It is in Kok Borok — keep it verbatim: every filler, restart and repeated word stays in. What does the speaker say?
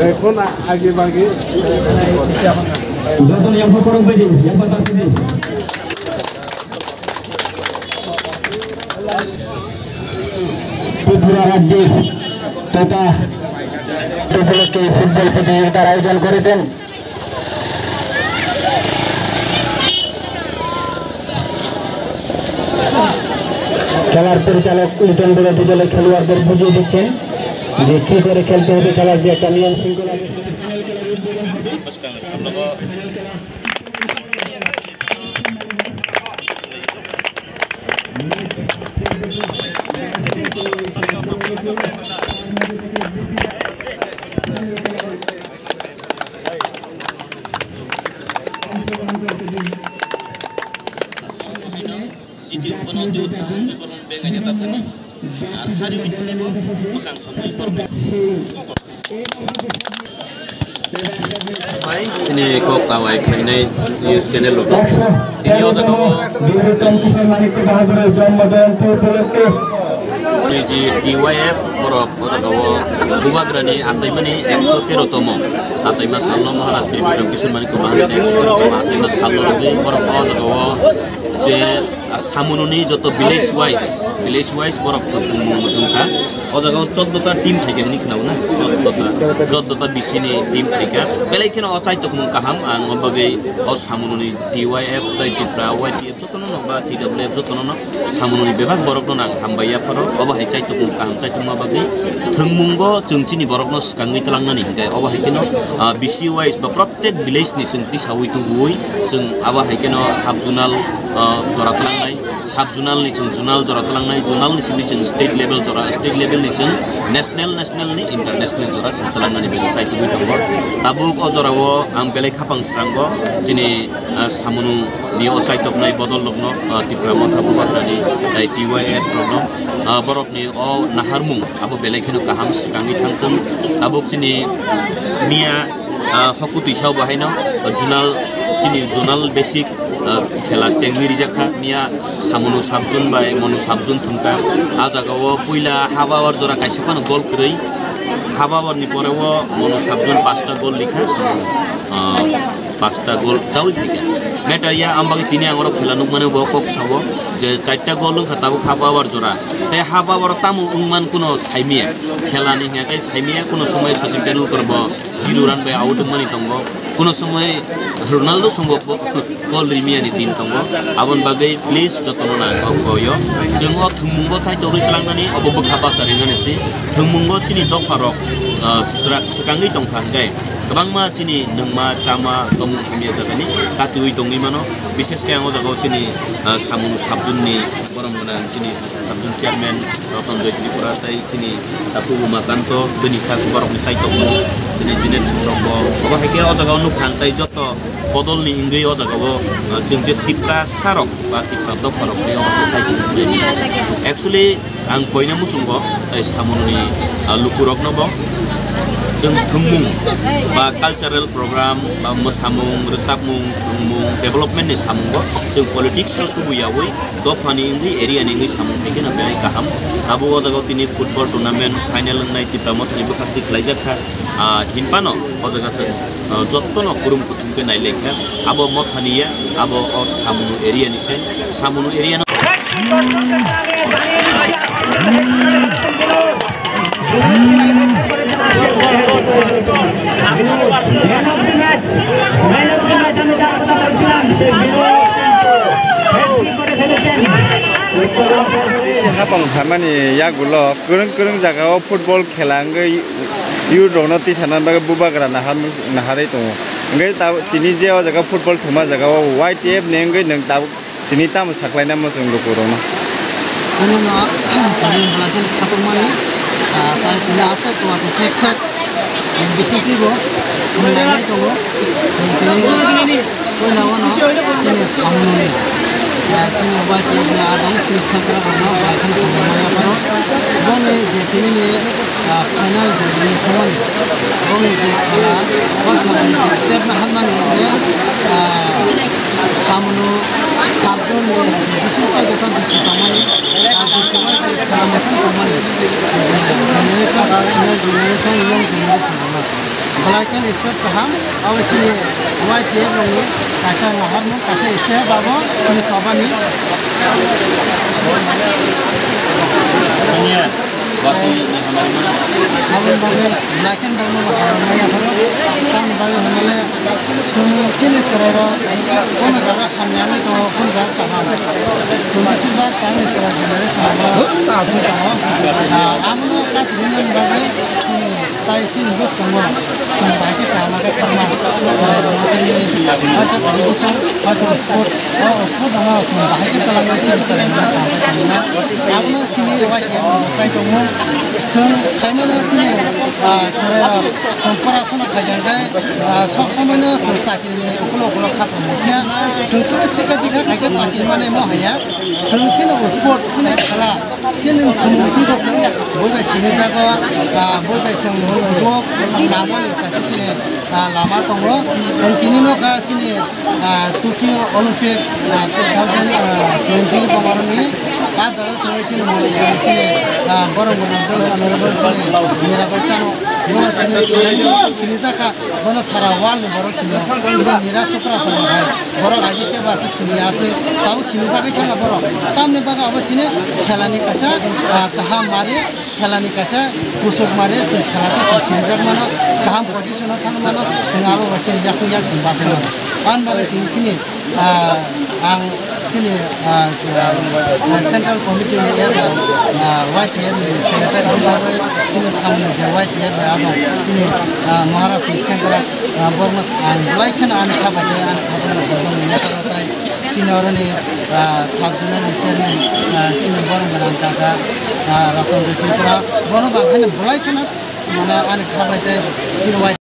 এখন আগে ভাগে। ত্রিপুরা রাজ্যের তথা উপলক্ষে ফুটবল প্রতিযোগিতার আয়োজন করেছেন। খেলার পরিচালক লিটন বেদে দুদলের খেলোয়াড়দের বুঝিয়ে দিচ্ছেন যে কি করে খেলতে হবে, খেলার যে একটা নিয়ম শৃঙ্খলা আছে। Jiti utpano twi utsaha hwnwi borokno beng aja ta thani. Ar hari bini teibo mwkhang somwi borok beng. Bai, chini kok kawai khlainai news channel rok. Tini o jaga o Bibir Chand Kishore Manikya Bahadurni janma jayanti upolokhe T Y F borok o jaga o Bubagrani achaimani ekso tero tomo achaima salno Maharaj Bir Bikram Kishore Manikya Bahadurni ekso tero tomo achaima salno rwgwi borok o jaga o je, ah, Samununi joto village wise, village wise borok thwngmung thwngkha. O jaga o choddo ta team phaikha hinwi khwnao na, choddo ta, choddo ta bisini team phaikha. Belai kheno o chaitokmung kaham, ang o bagwi o Samununi T Y F, tai Tipra Y T F, jotono no ba T W F, jotono no Samununi bebak borokno nang hambai yapharo, obo hai chaitokmung kaham, chaitokma bagwi thwngmungo chwng chini borokno swkangwi twlangnani hinkhe obo hai kheno, ah, B C wise ba prottek village ni chwng tisaui tubuui chwng abo hai kheno sub zonal, ah, jora twlangnai, sub zonal ni chwng zonal jora twlangnai, zonal ni simi chwng state level jora, state level ni chwng national, national ni international jora chwng twlangnani bagwi chaitugwi tongo. Tabuk o jorao ang belai khapang srango chini, ah, Samunu ni o chaitoknai bodol rokno, ah, Tipra Motha Bubagrani, tai T Y F rokno, ah, borokni o naharmung abo belai kheno kaham swkangwi thangthung. Tabuk chini miya, ah, hokutwi sao bo haino, ah, zonal, chini zonal basic, ah, khela chengwi rijak kha. Miya Samunu sub zone bai Monu sub zone thwngkha. Ah jaga o puila haba or jora kaisa phano gol kwrwi. Haba or ni pore o Monu sub zone pasta gol rikha. Ah, pasta gol chaui phaikha. Matter ya, ambagwi tini ang oro khela nukmani bo kok sao je charta gol wngkha tabuk haba or jora. Tei haba or tamo wngman kuno saimiya. Khela ni hwnka khe saimiya, kuno somoi Sachin Tendulkar bo zero run bai out wngmani tongo. Kuno somoi Ronaldo songbo bo gol rimiyani din tongo. Aboni bagwi please jotono nang kok koyo. Chwng o thwngmungo chaitogwi twlangnani obo bwkha bacha rinani se. Thwngmungo chini dopharok, ah, swra-, swkangwi tongkha hwnkhe kwbangma chini nwngma, chama, tongmung hamya jagani katiui tongwi mano. Bishesh khe ang o jaga o chini, ah, Samunu sub zone ni borom gwnang chini sub zone chairman Roton Joy Tripura tei chini Tapu Umakanto bini sak borokni chaitokmung chini Junet Chungrok bo obo hai khe o jaga o nukha ang tei joto bodol ni wngwi o jaga o, ah, chwng je Tiprasa rok ba Tipra dopha rok tei obo hai khe chaitokmung. Actually, ang koina muchungo tei Samununi, ah, lukurokno bo chwng thwngmung ba cultural program ba mwsamung, rwchapmung, thwngmung, development ni samungo chwng politics no tubu yaui dophani wngwi area ni wngwi samung hai kheno belai kaham. Abo o jaga o tini football tournament final wngnai Tipra Mothani bwkhak twi khlaijak kha. Ah, hinphano o jaga chwng, ah, jotono kurum kuthum khe nai lai kha. Abo Mothani ya, abo o Samunu area ni se. Samunu area no Tei se hapang phaimani yagulo kwrwng kwrwng jagao football khela wngwi youth rokno tisana bagwi bubagra nahar-, naharwi tongo. Hwnkhe tabuk tini je o jaga football thwngma jagao Y T F ni wngwi nwng tabuk tini tamo saklaina muchung lukurokno? Ani no, ani bwlai khe khatungmani, ah, tai tini aswk tongma se sek sek. Bising twibo chwng nainai tongo. Chwng tei puila uano chini samununi, ah, chini Y T F ni adong chini central rokno bai kheno tongmani yapharo. Boni je Tini ni, ah, final je ni phone, boni je khala, boni je step na hamani je, ah, samno sabjon ni je bisi sa jota bisi tongmani, ah, bisi ma je khala mathang tongmani, je generation, inner generation, young generation tongmani. Belai kheno step kaham, abo chini Y T F rokni kaisa naharmung, kaisa step abo chini sobani. Aboni bagwi belai kheno borokno hambai yapharo. Tamni bagwi hwnmale chwng chini chwrairok kono jaga hamya wngwi tongo, kono jaga kaham. Chwng bisi ba tangni chwrai generation o wngwi tongo. Ah, abono kathi hwnmani bagwi chini Tai chini bwskango chwng bai khe kaham khe tongma chwrai rwma tei hoito education, hoito sport, o sport rwma chwng bahai khe twlangwi chini chwrai rwma kaham khe tongma. Abono chini Y T F rok chai tongo. Chwng sai mano chini, ah, chwrai rok chwng porasona khai khe, ah, sob somoi no chwng chakri ni ukulo ukulo kha tongma phiya. Chwng suru sikha dikha khai khe chakri manwi mo haya. Chwng chini sport chini khela Chini thumung twi bo chwng bui bai sini jago, ah, bui bai chwng ujok kamani kaisa chini, ah, lama tongo. Chwng tini no kha chini, ah, Tokyo Olympic, ah, two thousand twenty bongo ni ah jaga thangwi chini Manipur ni chini, ah, borok gwnang jwng honorable chini Mirabai Chanu bo tini sini jakha. Bono sara world ni borok sini. Iba Nira Chopra song hai. Borok agi kebo aswk sini aswk. Tabuk sini jagwi thangkha borok. Tamni bagwi abo chini khela ni kaisa, ah, kaham mari, khela ni kaisa kusuk mari, chwng khela khe chwng sini jak mano, kaham position o thang mano, chwng abo bai chini yakung yak chwng bachai mano. Ani bagwi tini chini Ah, ang chini, ah, ah, Central Committee ni S R, ah, Y T F ni Secretary hisabwi chini samni je Y T F ni adong chini, ah, Maharashtra ni Central, ah, Borno ang belai kheno ani kha bai khe ani kha bai khe bojong ni neta tai chini oroni, ah, sub zonal ni chairman, ah, chini borok ni rang kaka, ah, Ratan Tripura bono bang kheno belai kheno mane ani kha bai tei chini Y